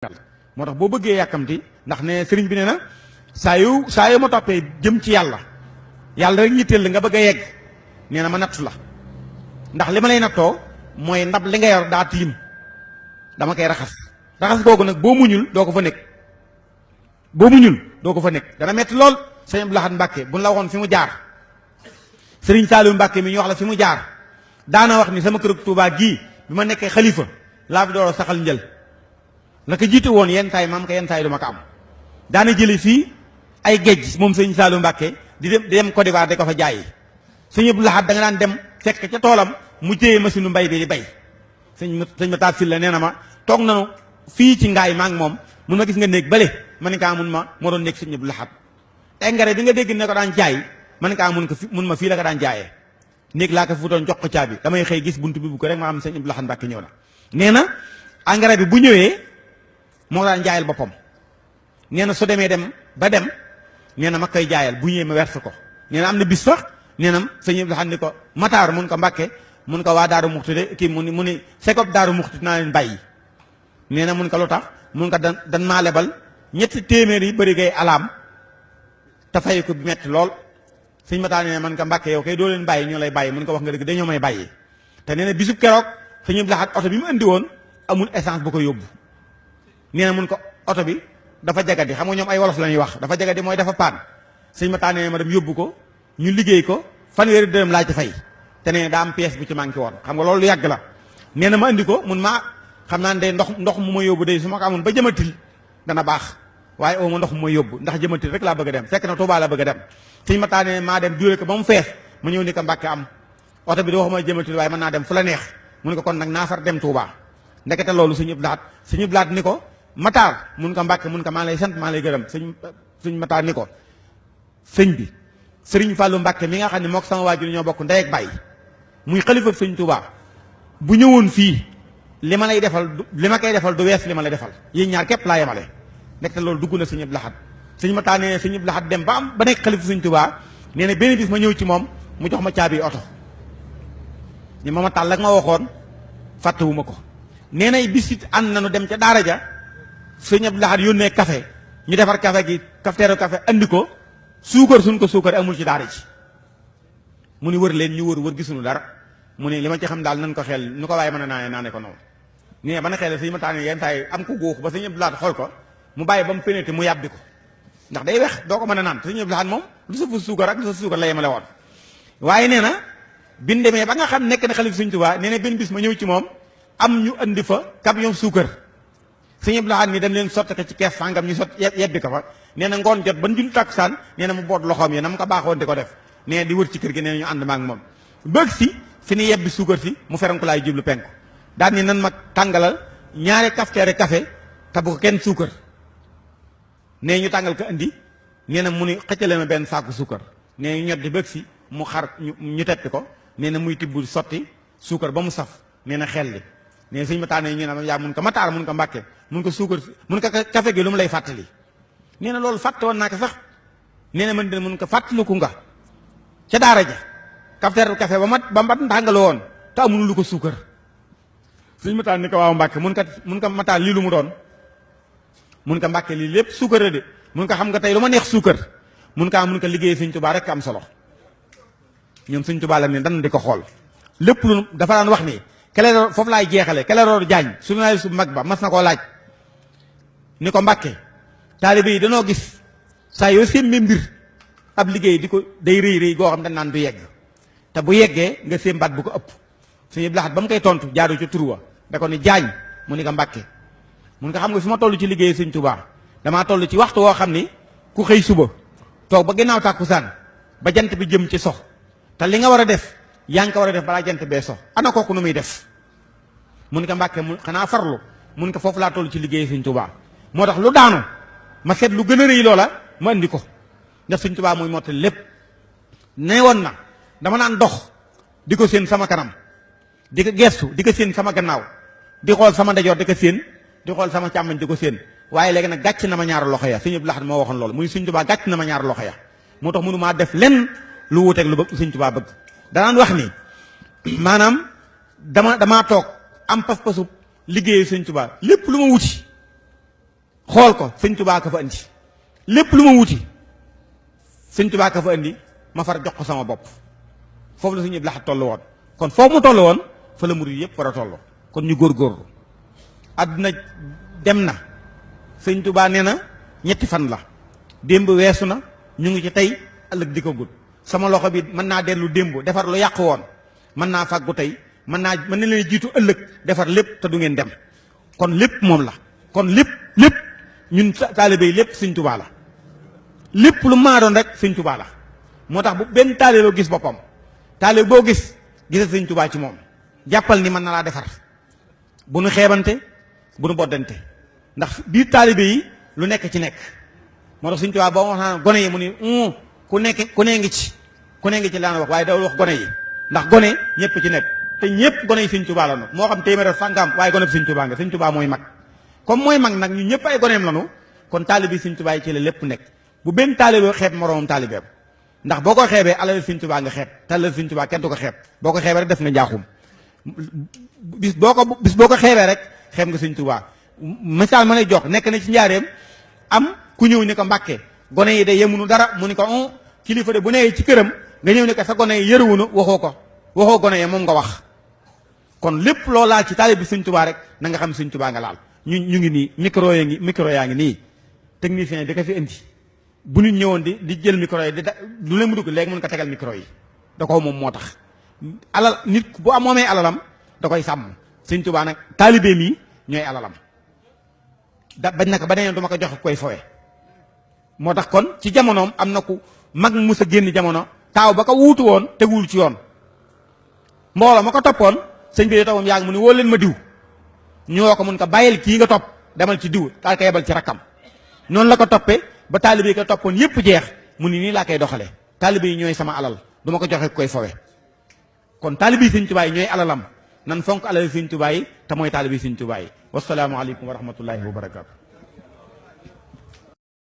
moo tax boo bëggee yàkkamti ndax ne sëriñ bi nee na saa yu ma toppee jëm ci yàlla rek ñitteel la nga bëgg a yegg nee na ma nattu la ndax li ma lay nattoo mooy ndab li nga yor daa tilim dama koy raxas googu nag boo muñul doo ko fa nekk dana metti lool. sëñ Abdou Lahad Mbacke buñ la waxoon fi mu jaar sëriñ Saliou Mbacke mi ñu wax la fi mu jaar daana wax ni sama kër Touba gii bi ma nekkee xalifa laa fi door a saxal njël la ko jiite woon yenn taay maam ko yenn taay du ma ko am daana jële fii ay géej moom sëñ Saliou Mbacke di dem Côte d'Ivoire da ko fa jaayi sëñ Abdou Lahad da nga daan dem fekk ca toolam mu téye machine mbay bi di bay sëñ ma taat fil la nee na ma toog nanu fii ci ngaay maa ngi moom mun ma gis nga néeg bale ma ne kaa mun ma moo doon nekk sëñ Abdou Lahad engrais bi nga dégg ne ko daan jaay man kaa mun ma fii la ko daan jaayee néeg laa ko fuutoon jox ko caabi damay xëy gis buntu bi bu ko rek ma am sëñ Abdou Lahad Mbacke ñëw na nee na engrais bi bu ñëwee moo daan jaayal boppam nee na su demee dem nee na ma koy jaayal bu ñëwee ma werse ko nee na am na bis sax nee na sëñ Abdou Lahad ni ko Matar mun ko Mbacke mun ko waa Daaru Muxti de kii mu ni sekob Daaru Muxti naa leen bàyyi nee na mun ko lu tax mun ko dan maa lebal ñetti téeméer yi bëri gay alaam te fay ko bi metti lool sëñ Matar nee na man ko Mbacke yow kay doo leen bàyyi ñoo lay bàyyi mun ko wax nga dëgg dañoo may bàyyi te nee na bisub keroog sëñ Abdou Lahad oto bi mu andi woon amul essence bu ko yóbbu nee na mun ko oto bi dafa jagadi xam nga ñoom ay wolof la ñuy wax dafa jagadi mooy dafa paan sëñ Matar nee na ma dem yóbbu ko ñu liggéey ko fanweeri dërëm laa ci fay te nee na daa am pièce bu ci manqué woon xam nga loolu yàgg la nee na ma andi ko mun maa xam naa ne day ndox mu ma yóbbu day su ma ko amoon ba jëmatil dana baax waaye oo ma ndox mu ma yóbbu ndax jëmatil rek laa bëgg a dem fekk na Touba la bëgg a dem sëñ Matar nee na maa dem duré ko ba mu fees ma ñëw ni ko Mbacke am oto bi di waxuma jëmatil waaye mën naa dem fu la neex mu ne ko kon nag naa far dem Touba ndekete loolu sëñ Abdou Lahad ni ko Matar mun ko Mbacke mun ko maa lay sant maa lay gërëm sëñ Matar ni ko sëñ bi sëriñ Fallou Mbacke mi nga xam ne moo ko sama waajur ñoo bokk ndey ak baay muy xalifa sëñ Touba bu ñëwoon fii li ma koy defal du wees li ma lay defal yéen ñaar képp laa yemale ndekete loolu dugg na sëñ Abdou Lahad sëñ Matar nee sëñ Abdou Lahad dem ba nekk xalifa sëñ Touba nee na benn bis ma ñëw ci moom mu jox ma caabi oto ni ma tàll ak ma waxoon fàttewuma ko nee na bis it ànd nañu dem ca daara ja sëñ Abdou Lahad yónnee café ñu defar café gi cafetière café andi ko suukar suñ ko suukar amul ci daara ji mu ni wër leen ñu wër gisuñu dara mu ne li ma ci xam daal nan ko xel nu ko waaye mën a naane ko noonu nee ba na xel sëñ Matar yenn saa yi am ko góox ba sëñ Abdou Lahad xool ko mu bàyyi ba mu pénété mu yàbbi ko ndax day wex doo ko mën a naan sëñ Abdou Lahad moom lu sa suukar ak lu sa suukar la yemale woon waaye nee na bin demee ba nga xam nekk na xalif sëñ Tuubaa nee na benn bis ma ñëw ci moom am ñu andi fa camion suukar sëñ Abdou Lahad ni dañ leen sotti ko ci kees sàngam ñu sot yebbi ko fa nee na ngoon jot ban julli takkusaan nee na mu boot loxoom yi na mu ko baaxoon di ko def nee di wër ci kër gi nee na ñu ànd maak moom bëgg si fi ni yebbi suukar si mu feranku laay jublu penku daal ni nan mag tàngalal ñaari cafetière café te bu ko kenn suukar nee ñu tàngal ko andi nee na mu ni xëccale ma benn saaku suukar nee ñu ñot di bëgg si mu xar ñu teppi ko nee na muy tibb sotti suukar ba mu saf nee na xel li nee sëñ Matar ne ñu ne yaa mun ko Matar mun ko Mbacke mun ko suukar mun ko café gi lu mu lay fàttali nee na loolu fàtte woon naa ko sax nee na man de mun ko fàttaliku nga ca daara ja cafetière café ba ma tàngaloo woon te amul lu ko suukar sëñ Matar ni ko waaw Mbacke mun ko Matar lii lu mu doon mun ko Mbacke lii lépp suukar la de mun ko xam nga tey lu ma neex suukar mun ko liggéey sëñ Tuubaa rek am solo ñoom sëñ Tuubaa la ne dan di ko xool lépp lu dafa daan wax ni Clédor foofu laay jeexale Clédor Diagne journaliste bu mag ba mas na koo laaj ni ko Mbacke taalibe yi danoo gis saa yoo sémbee mbir ab liggéey di ko day rëy goo xam dañ naan du yegg te bu yeggee nga sémbaat bu ko ëpp sëñ Abdou Lahad ba mu koy tontu jaaru ci turwa da ko ni Diagne mu ni ko Mbacke mun nga xam nga fi ma toll ci liggéey sëñ Touba damaa toll ci waxtu woo xam ni ku xëy suba toog ba ginnaaw tàkkusaan ba jant bi jëm ci sox te li nga war a def yaa ngi ko war a def balaa jant bee sox ana kooku nu muy def mun ko Mbacke mu xanaa farlu mun ko foofu laa toll ci liggéey sëñ Touba moo tax lu daanu ma seet lu gën a rëy loola ma andi ko ndax sëñ Touba mooy mottali lépp ne woon na dama naan dox di ko séen sama kanam di ko gestu di ko séen sama gannaaw di xool sama ndajoor di ko séen di xool sama càmmoñ di ko séen waaye léegi nag gàcc na ma ñaar loxo ya sëñ Abdou Lahad moo waxoon loolu muy sëñ Touba gàcc na ma ñaar loxo ya moo tax mënu maa def lenn lu wuteeg lu bëgg sëñ Touba bëgg danaan wax ni maanaam damaa toog am pas-pasu liggéey sëñ Touba lépp lu ma wuti xool ko sëñ Tuubaa ka fa indi lépp lu ma wuti sëñ Tuubaa ka fa indi ma far jox ko sama bopp foofu la sëñ Abdou Lahad toll woon kon foofu mu toll woon fa la murid yëpp war a toll kon ñu góorgóorlu àdduna dem na sëñ Tuubaa nee na ñetti fan la démb weesu na ñu ngi ci tey ëllëg di ko gudd sama loxo bi mën naa dellu démb defar lu yàqu woon mën naa fàggu tey mën na leen jiitu ëllëg defar lépp te du ngeen dem kon lépp moom la kon lépp ñun taalibe yi lépp sëñ Tuubaa la lépp lu maa doon rek sëñ Tuubaa la moo tax bu benn taalibe gis boppam taalibe boo gis gisal sëñ Tuubaa ci moom jàppal ni mën na laa defar bu nu xeebante bu nu boddante ndax biir taalibe yi lu nekk ci nekk moo tax sëñ Tuubaa boo wax naan gone yi mu ni ku nee ngi ci laan wax waaye dawul wax gone yi ndax gone ñëpp ci nekk te ñëpp gone yi sëñ Tuubaa la nu moo xam téeméer sàngam waaye gone bi sëñ Tuubaa nga sëñ Tuubaa mooy mag comme mooy mag nag ñu ñëpp ay goneem lanu kon taalibe yi sëñ Tuubaa yi ci la lépp nekk bu benn taalibe xeeb moroomam taalibeem ndax boo ko xeebee alal sëñ Tuubaa nga xeeb te alal sëñ Tuubaa kenn du ko xeeb boo ko xeebee rek def nga njaaxum bis boo ko xeebee rek xeeb nga sëñ Tuubaa misaal ma lay jox nekk na ci njaareem am ku ñëw ni ko Mbàkke gone yi de yemunu dara mu ni ko kilifa de bu nee ci këram nga ñëw ni ko sa gone yi yëruwunu waxoo gone yi moom nga wax kon lépp loo laal ci taalibe bi sëñ Tuubaa rek na nga xam sëñ Tuubaa nga laal ñu ngi nii micro yaa ngi nii technicien di ko fi indi bu nit ñëwoon di jël micro yi lu leen mu dugg léegi mën ko tegal micro yi da ko moom moo tax alal nit bu moomee alalam da koy sàmm sëñ Tuubaa nag taalibe mi ñooy alalam bañ na ko ba neen du ma ko jox koy fowe moo tax kon ci jamonoom am na ku mag mus a génn jamono taaw ba ko wuutu woon teguwul ci yoon mbooloo ma ko toppoon sëñ bi de tawam yaa ngi mu ni woo leen ma diw ñu woo ko mun ko bàyyil kii nga topp demal ci diw daal ko yebal ci rakkam noonu la ko toppee ba taalibe yi ko toppoon yépp jeex mu ni nii laa koy doxalee taalibe yi ñooy sama alal du ma ko joxe koy fowe kon taalibe yi sëñ Tuubaa yi ñooy alalam nan fonk alal sëñ Tuubaa yi te mooy taalibe yi sëñ Tuubaa yi wasalaamu aleykum wa rahmatullahi wa barakaatu